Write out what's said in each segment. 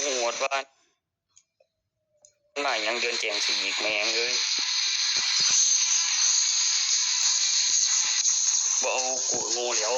ຮູ້ວ່າ ມາຫຍັງເດືອນແຈ້ງຊິອີກ ແມ່ງເອີຍ ບໍ່ເອົາກູໂງ່ແລ້ວ.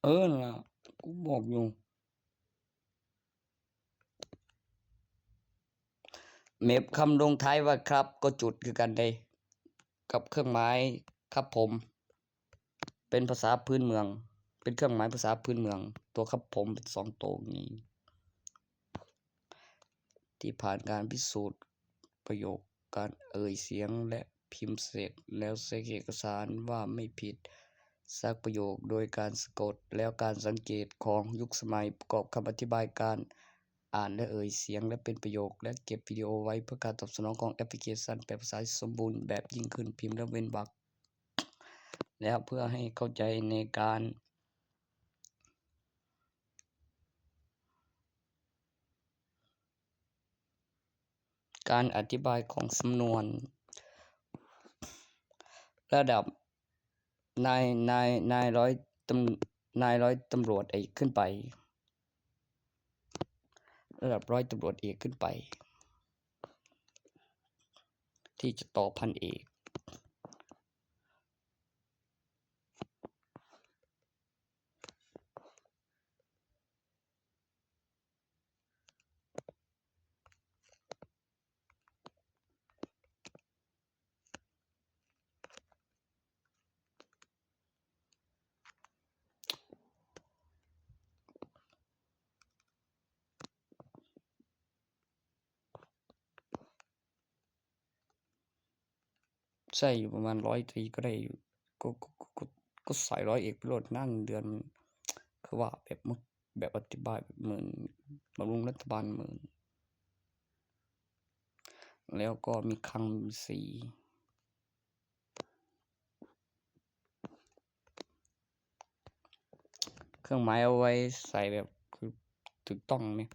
ເອີ ນັ້ນລະ ກູບອກຢູ່ ແມັບຄຳລົງທ້າຍວ່າ ຄັບ ກໍຈຸດຄືກັນເດ້ ກັບເຄື່ອງໝາຍຄັບຜົມ ເປັນພາສາພື້ນເມືອງ ເປັນເຄື່ອງໝາຍພາສາພື້ນເມືອງ ຕົວຄັບຜົມເປັນສອງໂຕນີ້ ທີ່ຜ່ານການພິສູດປະໂຫຍກການເອີ່ຍສຽງ ແລະ ພິມເສັດແລ້ວ ເຊັກເອກະສານວ່າໄມ່ຜິດສັກປະໂຫຍກ ໂດຍການສະກົດ ແລ້ວການສັງເກດຂອງຍຸກສະໄໝ ປະກອບຄຳອະທິບາຍການອ່ານ ແລະ ເອີ່ຍສຽງ ແລະ ເປັນປະໂຫຍກ ແລະ ເກັບວິດີໂອໄວ້ເພື່ອການຕອບສະໜອງຂອງແອັບພລິເຄຊັນແປພາສາທີ່ສົມບູນແບບຍິ່ງຂຶ້ນ, ພິມ ແລະ ເວັ້ນວັກ ແລ້ວເພື່ອໃຫ້ເຂົ້າໃຈໃນການ ການອະທິບາຍຂອງສຳນວນ ລະດັບນາຍ ນາຍ ນາຍຮ້ອຍຕຳ ນາຍຮ້ອຍຕຳຫຼວດເອກຂຶ້ນໄປ ລະດັບຮ້ອຍຕຳຫຼວດເອກຂຶ້ນໄປ ທີ່ຈະຕໍ່ພັນເອກ. ໃຊ້ຢູ່ປະມານຮ້ອຍຕີກໍໄດ້ຢູ່ ກໍ ກໍ ກໍ ກໍ ກໍໃສ່ຮ້ອຍເອກໄປໂລດນະ ເງິນເດືອນ ຄືວ່າແບບ ແບບອະທິບາຍແບບໝື່ນ ບຳລຸງລັດຖະບານໝື່ນ ແລ້ວກໍມີຄັງມີສີ ເຄື່ອງໝາຍເອົາໄວ້ໃສ່ແບບ ຄື ຖືກຕ້ອງນີ້. ເ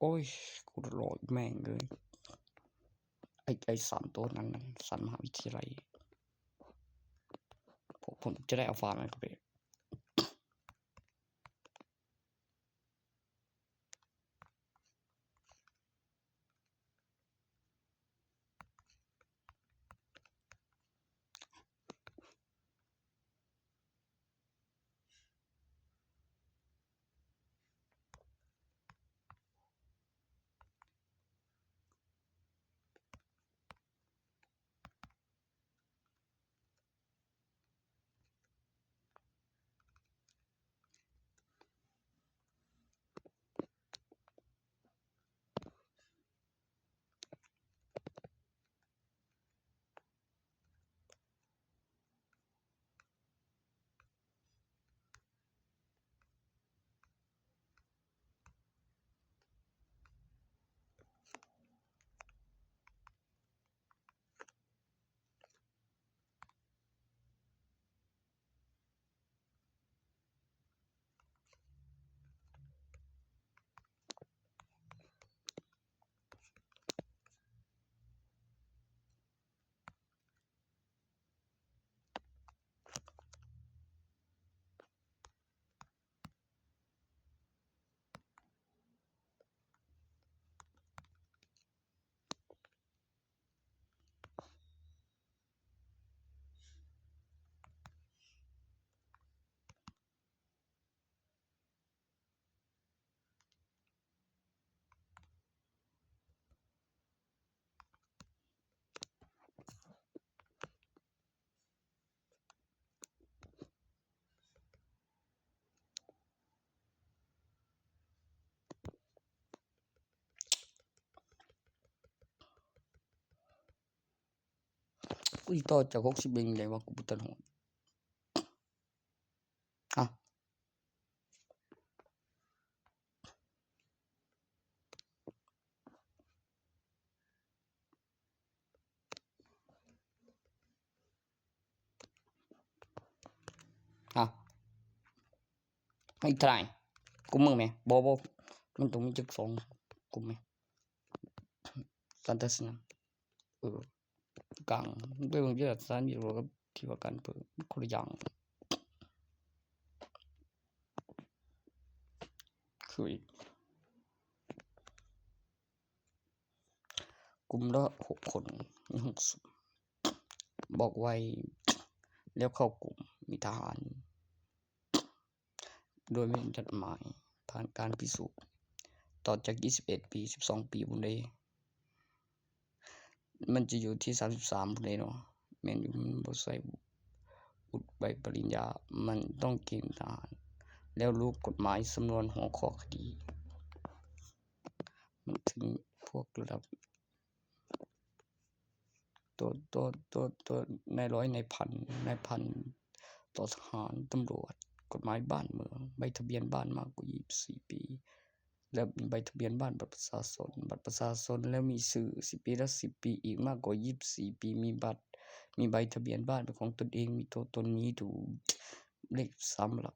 ອ້ຍ ກູຫຼ້ອຍແມ່ງເອີຍ ໄອ້ ໄອ້ສາມໂຕນັ້ນນະ ສາມມະຫາວິທະຍາໄລ ພວກເພິ່ນຈະໄດ້ເອົາຟາມໃຫ້ເຂົາໄປ. ກູຊິຕໍ່ຈາກຫົກສິບເປັນຈັ່ງໃດວະ ກູບໍ່ທັນຮອດ. ອະ ອະ ໃຫ້ try ກຸມເບິ່ງແມ. ບໍ່ ບໍ່ ມັນຕ້ອງມີຈັກສອງກຸມແມ. ສັນຕະສະໜາ ເອີ ກາງ ໄປເບິ່ງທີ່ລັດຖະສານຢູ່ກັບທີ່ວ່າການເປີດ ຄົນລະຢ່າງ. ຄືອີກ ກຸ່ມລະຫົກຄົນ ມີຫົກ ບອກໄວ້ ແລ້ວເຂົ້າກຸ່ມ ມີທະຫານ ໂດຍມີຈັດໝາຍ ຜ່ານການພິສູດ ຕໍ່ຈາກຊາວເອັດປີ ຊາວສອງປີພຸ້ນເດ້. ມັນຈະຢູ່ທີ່ຊາວສາມພຸ້ນເດ້ເນາະ. ແມ່ນຢູ່ ມັນບໍ່ໃສ່ວຸດໃບປະລິນຍາ ມັນຕ້ອງເກນທະຫານ ແລ້ວຮູ້ກົດໝາຍສຳນວນຫົວຂໍ້ຄະດີ. ມັນເຖິງພວກລະດັບ ໂຕ ໂຕ ໂຕ ໂຕ ນາຍຮ້ອຍ ນາຍພັນ ນາຍພັນ ຕໍ່ທະຫານ ຕຳຫຼວດ ກົດໝາຍບ້ານເມືອງ ໃບທະບຽນບ້ານມາກກວ່າຊາວສີ່ປີ ແລະ ມີໃບທະບຽນບ້ານ ບັດປະຊາຊົນ ບັດປະຊາຊົນ ແລ້ວມີຊື່ ສິບປີ ແລະ ສິບປີອີກ ມາກກວ່າຊາວສີ່ປີ ມີບັດ ມີໃບທະບຽນບ້ານເປັນຂອງຕົນເອງ ມີຕົວຕົນ ມີຖູກ ເລກສາມຫຼັກ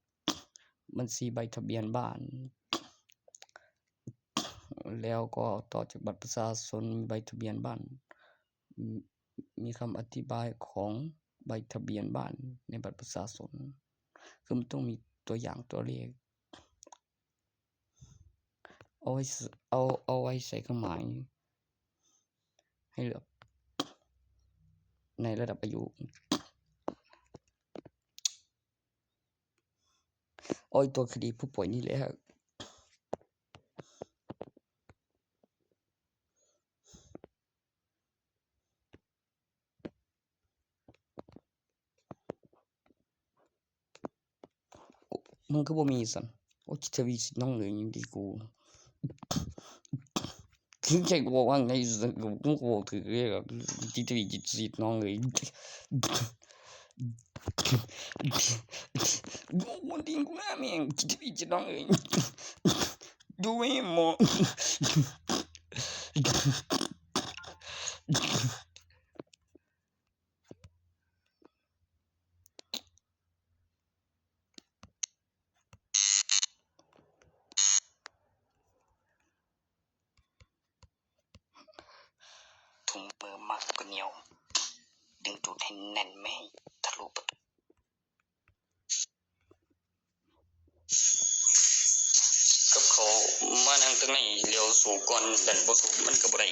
ບັນຊີໃບທະບຽນບ້ານ ແລ້ວກໍຕໍ່ຈາກບັດປະຊາຊົນ ມີໃບທະບຽນບ້ານ ມີຄຳອະທິບາຍຂອງໃບທະບຽນບ້ານໃນບັດປະຊາຊົນ ຄືມັນຕ້ອງມີຕົວຢ່າງຕົວເລກ ເອົາໄວ້ ເອົາ ເອົາໄວ້ໃສ່ເຄື່ອງໝາຍໃຫ້ເລືອກໃນລະດັບອາຍຸ. ໂອ້ຍ ຕົວຄະດີຜູ້ປ່ວຍນີ້ແຫຼະ. ມຶງຄືບໍ່ມີຊັ້ນ? ໂອ້ ຈິດທະວີສິດນ້ອງເອີຍ ຍັງດີກູ ຄືໃຈກູເວົ້າວ່າໄງ ກູກໍເວົ້າຖືກເດ້ ຈິດທະວີ ຈິດສິດນ້ອງເອີຍ ບໍ່ດີກູນະແມ່ງ ຈິດທະວີ ຈິດນ້ອງເອີຍ ດູໄວ້ໝໍ. ດູດໃຫ້ແໜ້ນ ແມ່ນທະລຸປະຕູ ກັບເຂົາມານັ່ງເທິງໃນ ແລ້ວສູ້ກ່ອນ ແລ້ວບໍ່ສູ້ມັນກໍບໍ່ໄດ້.